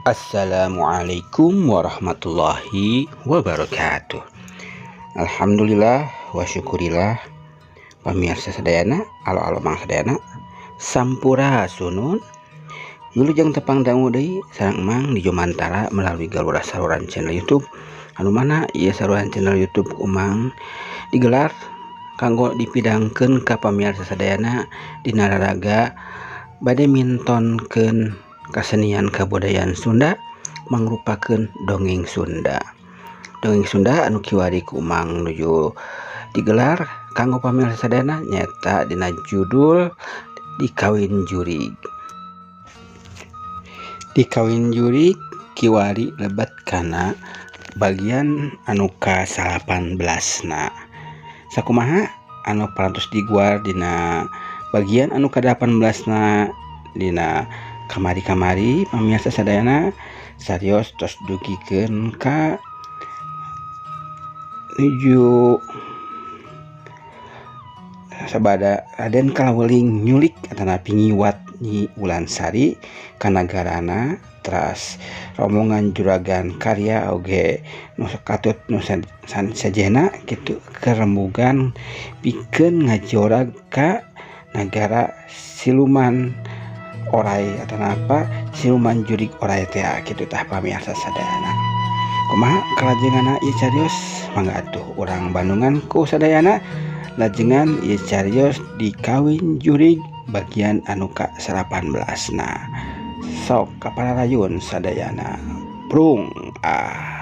Assalamualaikum warahmatullahi wabarakatuh. Alhamdulillah wa syukurillah. Pamirsa sadayana, alo-alo mang sadayana, sampurasunun. Wilujeng tepang dangu deui sareng Emang di Jomantara melalui galura saluran channel YouTube. Anu mana ieu saluran channel YouTube Umang digelar kanggo dipidangkeun ka pamirsa sadayana dina raraga bade mintonkeun kasenian kabudayaan Sunda mangrupakeun dongeng Sunda. Dongeng Sunda anu kiwari ku Umang nuju digelar kanggo pamirsa sadayana nyaeta dina judul Dikawin Jurig. Dikawin Jurig kiwari lebet kana bagian anu ka-18na. Sakumaha anu parantos diguar dina bagian anu ka-18na dina kamari-kamari pamirsa sadayana sarios tos dugikeun ka nuju sabada Raden Kalaweling nyulik atanapi ngiwat Nyi Wulansari ka nagarana teras rombongan Juragan Karya oge nu katut nu sajena kitu kerembugan pikeun ngajorag ka nagara siluman orai atanapi siluman jurig orai teh kitu tah pamirsa sadayana. Kumaha kalajenganna ieu carios mangga atuh urang Bandungan ku sadayana lajengan ieu carios Dikawin Jurig bagian anu ka-18na. Sok kapararayun sadayana. Prung ah.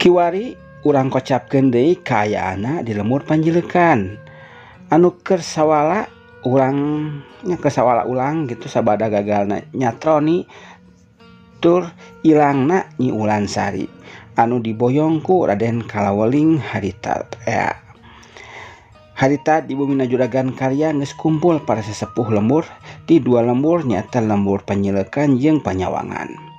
Kiwari urang kocapkeun deui kaayaanna di lemur Panjilekan. Anu keur sawala urang nya keur sawala ulang gitu sabada gagalna nyatroni tur ilangna Nyi Wulansari anu diboyong ku Raden Kalaweling harita tea. Harita di bumina Juragan Karya geus kumpul para sesepuh lembur di dua lembur nyaeta lembur Panjilekan jeung Panyawangan.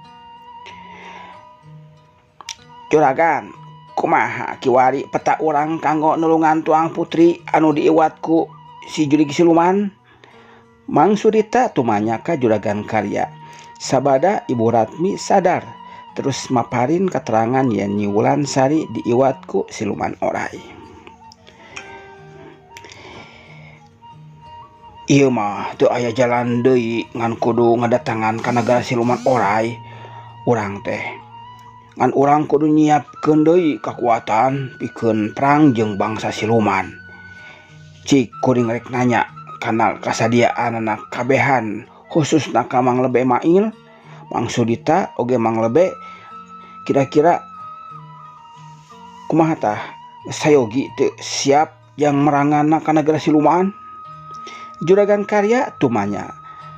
Juragan, kumaha kiwari peta urang kanggo nulungan tuang putri anu diiwat ku si jurig siluman? Mang Surita tumanya ka Juragan Karya. Sabada Ibu Ratmi sadar terus maparin keterangan yen Nyi Wulansari diiwat ku siluman orai. Ieu mah teu aya jalan deui ngan kudu ngadatangan ka nagara siluman orai urang teh. Ngan urang kudu nyiapkeun deui kakuatan pikeun perang jeung bangsa siluman. Cik kuring rek nanya kana kasadiaanana kabehan khususna ka Mang Lebe Mail, Mang Sudita oge Mang Lebe kira-kira kumaha tah sayogi teu siap yang meranganna ka nagara siluman? Juragan Karya tumanya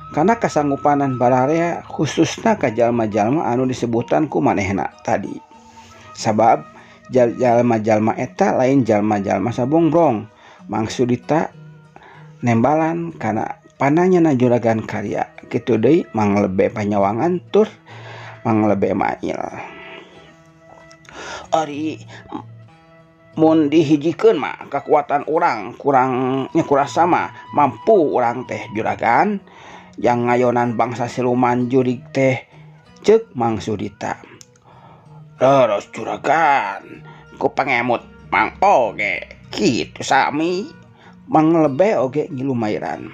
karena kasanggupanan bararea khususna ka jalma-jalma anu disebutan ku manehna tadi. Sabab jalma-jalma eta lain jalma-jalma sabongbrong. Mang Sudita nembalan kana pananyana Juragan Karya kitu deui Mang Lebe Panyawangan tur Mang Lebe Mail. Ari mun dihijikeun mah kakuatan urang kurangnya kurasa mah mampu urang teh Juragan yang ngayonan bangsa siluman jurig teh ceuk Mang Sudita. Terus Juragan ku pangemut Mang oge kitu sami. Mang Lebe oge ngilumairan.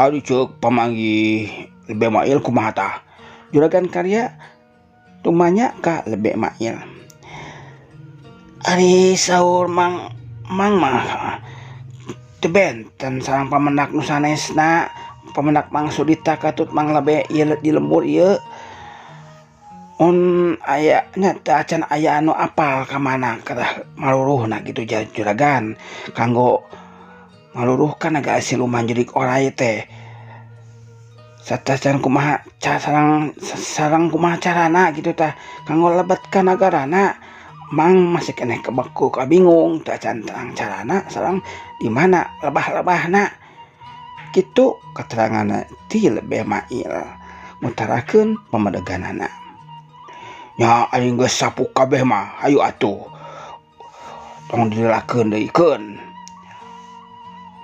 Ari ceuk pamanggih Lebe Mail kumaha tah? Juragan Karya tumanya ka Lebe Mail. Ari saur Mang Mang mah teu benten sareng pamendak nu sanesna. Pamendak Mang Sudita katut Mang Lebe ieu di lembur ieu mun aya nya teu acan aya anu apal ka mana kadah maluruhna kitu Juragan kanggo maluruh ka nagara siluman jurig orai teh. Satacan kumaha sareng kumaha carana kitu tah kanggo lebet ka nagarana. Mang masih keneh kebeku kabingung teu acan terang carana sareng di mana lebah-lebahna. Kitu kateranganna ti Lebe Mail ngutarakeun pamedeganana. Nya aing geus sapuk kabeh mah hayu atuh. Tong dilelakeun deui keun.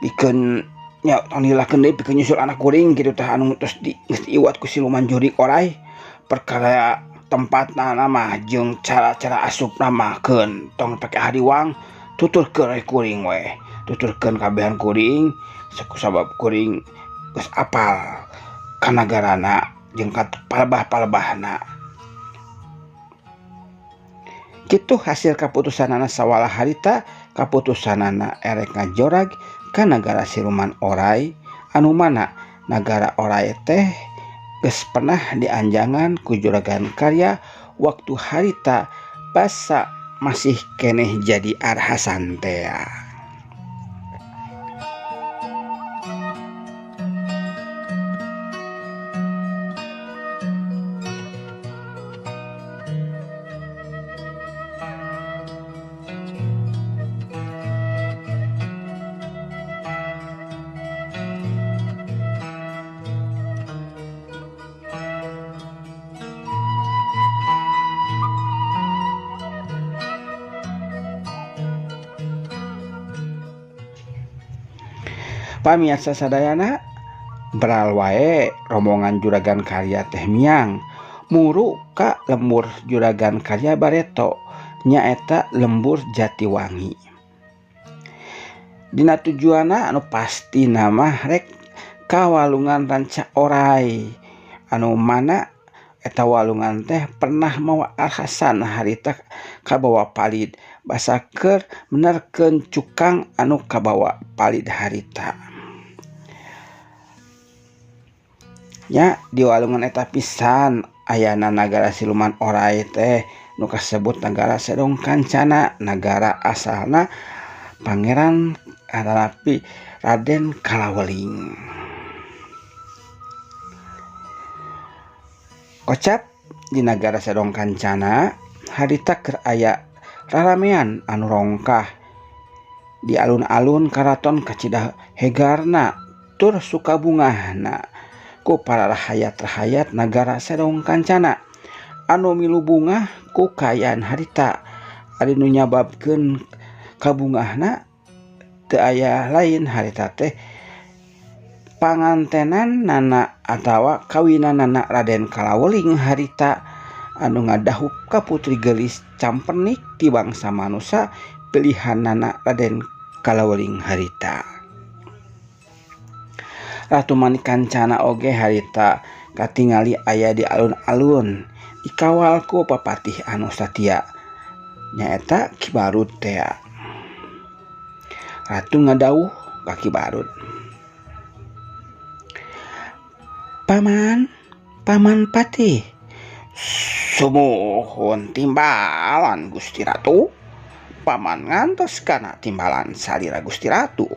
Pikeun nya tong dilelakeun deui pikeun nyusul anak kuring kitu tah anu tos di geus diiwat ku siluman jurig oray. Perkara tempatna mah jeung cara-cara asupna mah keun tong pake hariwang tuturkeun we kuring we. Tuturkeun kabehan kuring sabab kuring geus apal ka nagarana jeung ka palebah-palebahna. Kitu hasil kaputusanana sawala harita kaputusanana erek ngajorag ka nagara siluman oray anu mana nagara oray teh geus pernah dianjangan ku Juragan Karya waktu harita basa masih keneh jadi Arhasan tea. Pamiarsa sadayana beral wae rombongan Juragan Karya teh miang muru ka lembur Juragan Karya bareto nyaeta lembur Jatiwangi. Dina tujuanna anu pasti nama rek ka walungan Ranca Oray anu mana eta walungan teh pernah mawa Arhasan harita kabawa palid basa keur menerkeun cukang anu kabawa palid harita. Nya di walungan eta pisan ayana nagara siluman oray teh nu kasebut nagara Sedong Kancana, nagara asalna Pangeran atanapi Raden Kalaweling. Kocap di nagara Sedong Kancana harita keur aya raramean anu rongkah di alun-alun karaton kacida hegarna tur sukabungahna ku para rahayat-rahayat nagara Sedong Kancana anu milu bungah ku kaayaan harita. Ari nu nyababkeun kabungahna teu aya lain harita teh pangantenan nana atawa kawinanana Raden Kalaweling harita anu ngadahup ka putri geulis campernik ti bangsa manusa pilihanana Raden Kalaweling harita. Ratu Manik Kancana oge harita katingali aya di alun-alun dikawal ku papatih anu satia nyaeta Ki Barut tea. Ratu ngadauh ka Ki Barut, "Paman, paman patih." "Sumuhun timbalan Gusti Ratu." "Paman ngantos kana timbalan salira Gusti Ratu."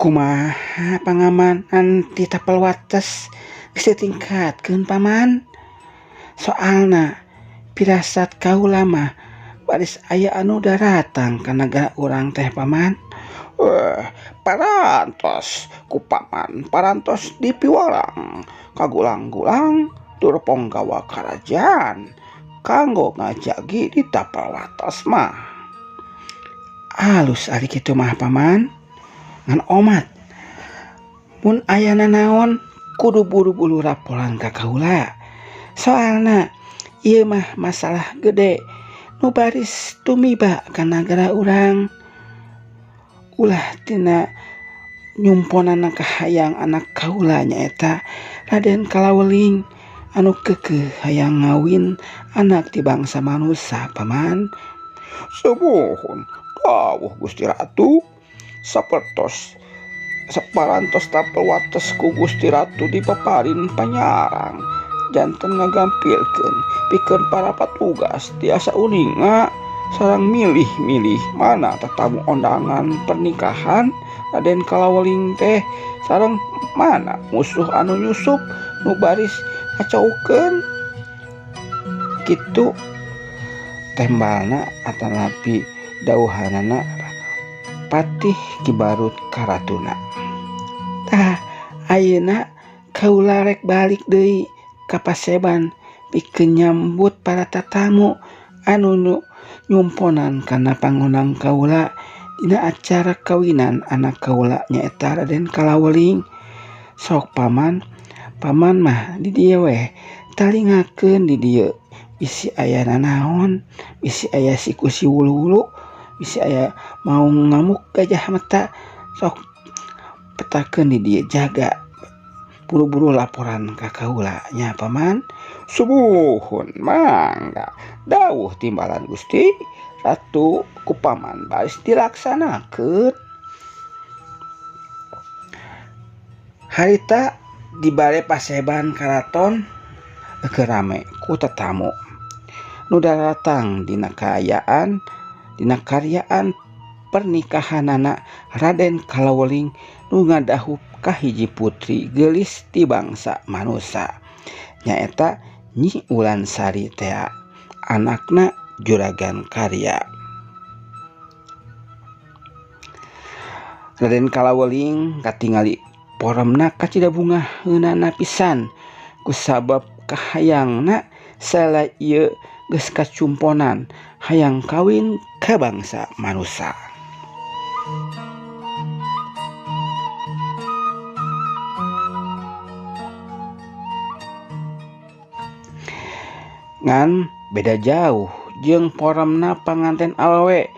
"Kumaha pangamanan ti tapel wates geus ditingkatkeun paman? Soalna pirasat kaula mah baris aya anu daratang ka nagara urang teh paman." Parantos ku paman, parantos dipiwarang kagulang-gulang tur ponggawa karajaan kanggo ngajagi di tapel wates mah." "Alus ari kitu mah paman, ngan omat mun aya nanaon kudu buru-buru raporan ka kaula, soalna ieu mah masalah gede nu baris tumiba ka nagara urang. Ulah tina nyumponana kahayang anak kaula nyaeta Raden Kalaweling anu keukeuh hayang ngawin anak ti bangsa manusa paman." "Sumuhun dawuh Gusti Ratu, sapertos saparantos tapel wates ku Gusti Ratu dipaparin panyarang janten ngagampilkeun pikeun para patugas tiasa uninga sareng milih-milih mana tetamu ondangan pernikahan Raden Kalaweling teh sareng mana musuh anu nyusup nu baris ngacaukeun." Kitu tembalna atanapi dauhanana Patih Ki Barut ka ratuna. Tah ayeuna kaula rek balik deui ka paseban pikeun nyambut para tatamu anu nyumponan kana pangondang kaula dina acara kawinan anak kaula nyaeta Raden Kalaweling. Sok paman, paman mah di dieu weh talingakeun di dieu bisi aya nanaon, bisi aya siku si wulu-wulu, bisi aya mau ngamuk gajah mata. Sok petakeun di dieu jaga buru-buru laporan ka kaula nya paman. Subuhun mangga dawuh timbalan Gusti Ratu ku paman baris dilaksanakeun. Harita di bale paseban karaton keur rame ku tetamu nu daratang dina kaayaan dina karyaan pernikahanana Raden Kalaweling nu ngadahup kahiji putri geulis ti bangsa manusa nyaeta Nyi Wulansari tea anakna Juragan Karya. Raden Kalaweling katingali poremna kacida bunga heunana pisan kusabab kahayangna sala ieu geus kacumponan hayang kawin ka bangsa manusa. Ngan beda jauh jeung poremna panganten awewe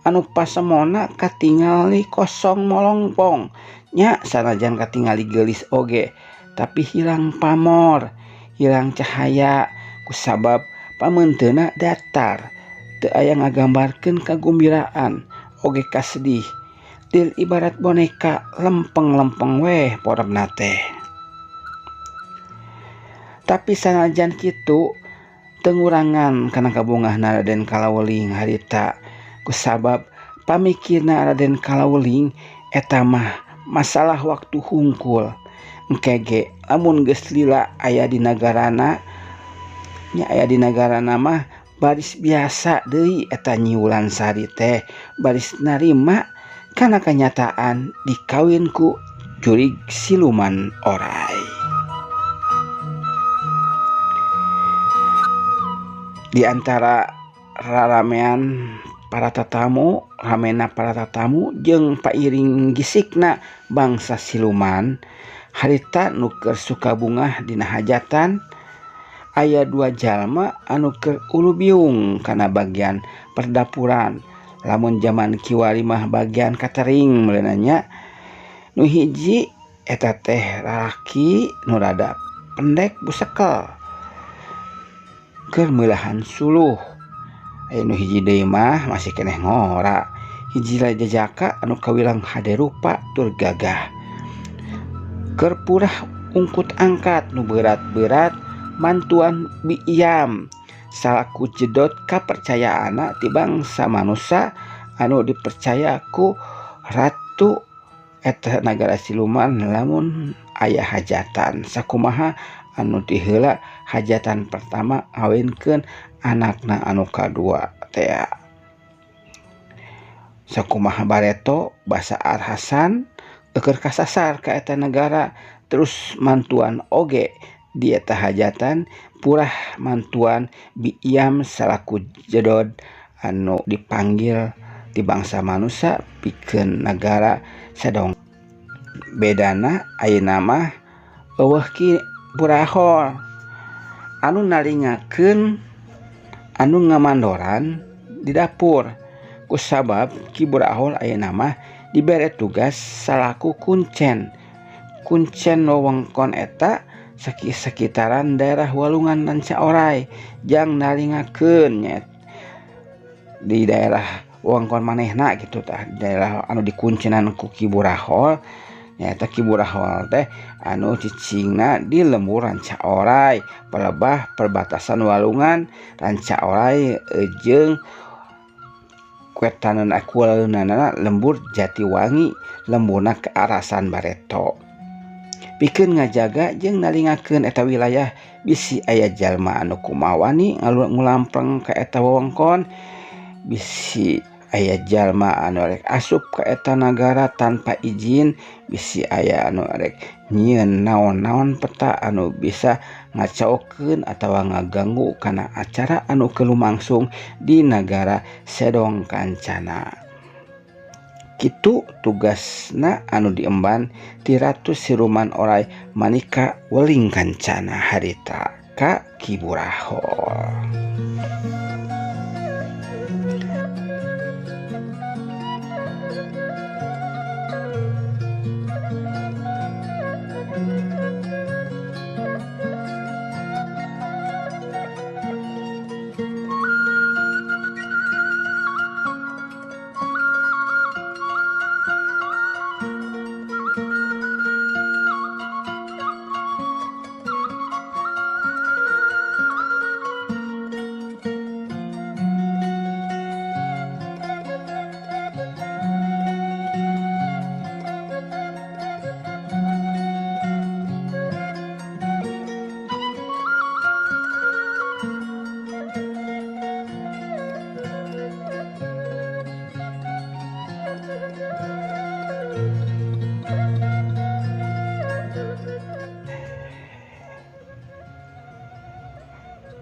anu pasemona katingali kosong molongpong nya sanajan katingali geulis oge tapi hilang pamor, hilang cahaya kusabab pameunteuna datar teu aya ngagambarkeun kagumbiraan oge kasedih dil ibarat boneka lempeng-lempeng weh poremna teh. Tapi sanajan kitu teu ngurangan kana kabungahna Raden Kalaweling harita kusabab pamikirna Raden Kalaweling eta mah masalah waktu hungkul. Engke ge lamun geus lila aya di nagarana nya aya di nagarana mah baris biasa deui eta Nyi Wulansari teh baris narima kana kanyataan dikawin ku jurig siluman orai. Di antara raramean para tatamu, ramena para tatamu jeung pairing gisikna bangsa siluman harita nu keur sukabungah dina hajatan aya dua jalma anu keur ulubiung kana bagian perdapuran. Lamun jaman kiwari mah bagian catering meureunna nya. Nu hiji eta teh lalaki nu rada pendek busekel keur meulahan suluh. Aya nu hiji deui mah masih keneh ngora. Hiji jajaka anu kawilang hade rupa tur gagah. Keur purah ungkut angkat nu berat-berat mantuan biiam salaku jedot kapercayaanna ti bangsa manusa anu dipercaya ku ratu eta nagara siluman lamun aya hajatan sakumaha anu diheula hajatan pertama ngawinkeun anakna anu kadua tea. Sakumaha bareto basa Arhasan eueur kasasar ka eta negara terus mantuan oge di eta hajatan purah mantuan biiam salaku jedod anu dipanggil ti bangsa manusa pikeun nagara sadong. Bedana ayeuna mah eueuh Ki Burahol anu nalingakeun anu ngamandoran di dapur kusabab Ki Burahol ayeuna mah dibere tugas salaku kuncen. Kuncen wewengkon eta sekitaran daerah Walungan Ranca Orai jang nalingakeun nya di daerah wewengkon manehna gitu tah, daerah anu dikuncenan ku Ki Burahol nyaeta Ki Burahol teh anu cicingna di lembur Ranca Orai pelebah perbatasan Walungan Ranca Orai jeung wetaneun akuleunana lembur Jatiwangi lemburna ke arasan Bareto pikeun ngajaga jeung nalingakeun eta wilayah bisi aya jalma anu kumawani ngulampreng ka eta wewengkon bisi Aya jalma anu rek asup ka eta nagara tanpa izin, bisi aya anu rek nyieun naon-naon peta anu bisa ngacaokeun atawa ngaganggu kana acara anu keur lumangsung di nagara Sedong Kancana. Kitu tugasna anu diemban ti Ratu Siluman Oray Manika Weling Kancana harita ka Ki Burahol.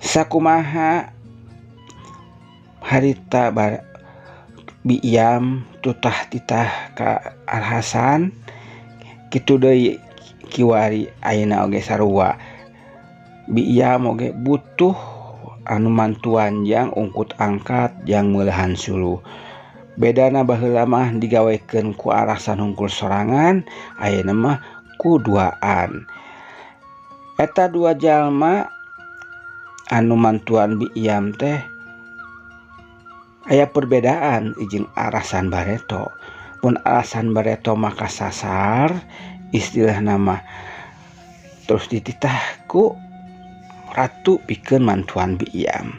Sakumaha harita Biam tutah titah ka Alhasan kitu deui kiwari ayeuna oge sarua. Biam oge butuh anu mantuan jang ungkut angkat jang meulahan suluh. Bedana baheula mah digawekeun ku Alhasan hungkul sorangan, ayeuna mah ku duaan. Eta dua jalma anu mantuan Biam teh aya perbedaan jeung Alhasan Bareto. Mun Alhasan Bareto mah kasasar istilah nama terus dititah ku ratu pikeun mantuan Biam.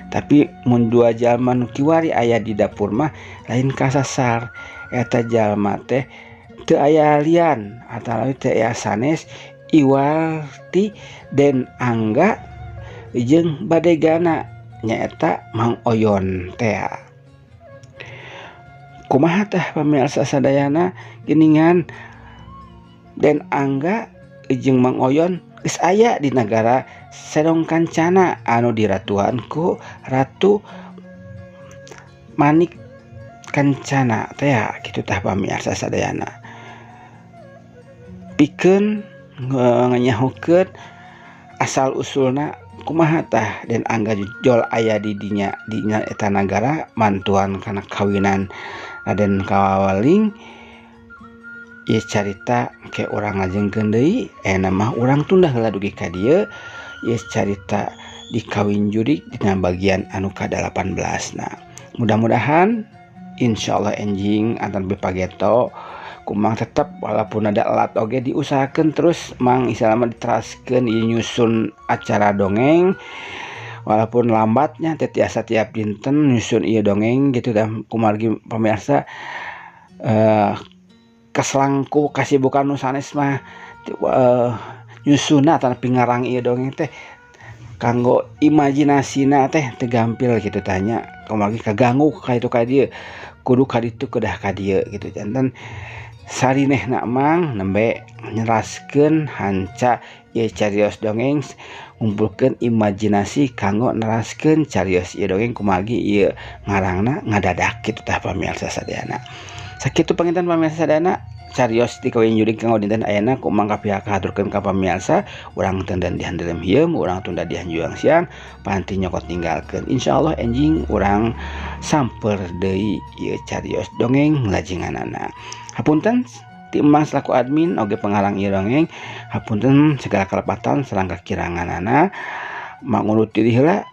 Tapi mun dua jalma nu kiwari aya di dapur mah lain kasasar, eta jalma teh teu aya lian atawa teu aya sanes iwal ti Den Angga jeung badegana nyaeta Mang Oyon tea. Kumaha tah pamirsa sadayana geuningan Den Angga jeung Mang Oyon geus aya di nagara Sedong Kancana anu diratuan ku Ratu Manik Kancana tea kitu tah pamirsa sadayana. Pikeun nganyahokeun asal usulna kumaha tah Den Angga jol aya di dinya di eta nagara mantuan kana kawinan Raden Kawaling. Ieu carita ke urang ngajengkeun deui, ayeuna mah urang tunda heula dugi ka dieu. Ieu carita dikawin jurig dina bagian anu ka-18 na. Mudah-mudahan insyaallah enjing antar pageto kumang tetep walaupun ada elat oge diusahakeun terus mang isalama diteraskeun ieu nyusun acara dongeng walaupun lambatnya teh tiasa tiap dinten nyusun ieu dongeng gitu dah kumargi pemirsa keselangku kasibukan nu sanes mah nyusunna tanpa ngarang ieu dongeng teh kanggo imajinasina teh teu gampil gitu tanya kumargi kaganggu ka itu ka dieu kudu ka ditu kedah ka dieu gitu janten sarinehna mang nembe nyeraskeun hanca ieu carios dongeng ngumpulkeun imajinasi kanggo neraskeun carios ieu dongeng kumargi ieu ngarangna ngadadak kitu tah pamirsa sadayana. Sakitu panginten pamirsa sadayana carios ti kawin jurig kanggo dinten ayeuna ku mang kapihak haturkeun ka pamirsa urang teu di handelem hieum urang tunda di hanjuang siang panti nyokot ninggalkeun insyaallah enjing urang samper deui ieu carios dongeng lajinganana. Hapunten ti emang selaku admin oge penghalang ieu dongeng hapunten segala kelepatan sareng kakiranganana mangurut diri heula.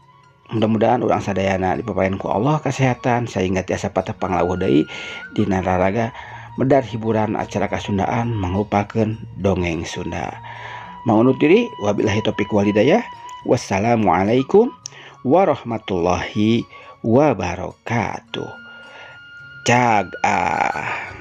Mudah-mudahan urang sadayana dipaparin ku Allah kesehatan sehingga tiasa patepang lawuh deui dina raraga medar hiburan acara kasundaan mangrupakeun dongeng Sunda. Mangunut diri wabillahi taufiq wal hidayah. Wassalamualaikum warahmatullahi wabarakatuh. Cag ah.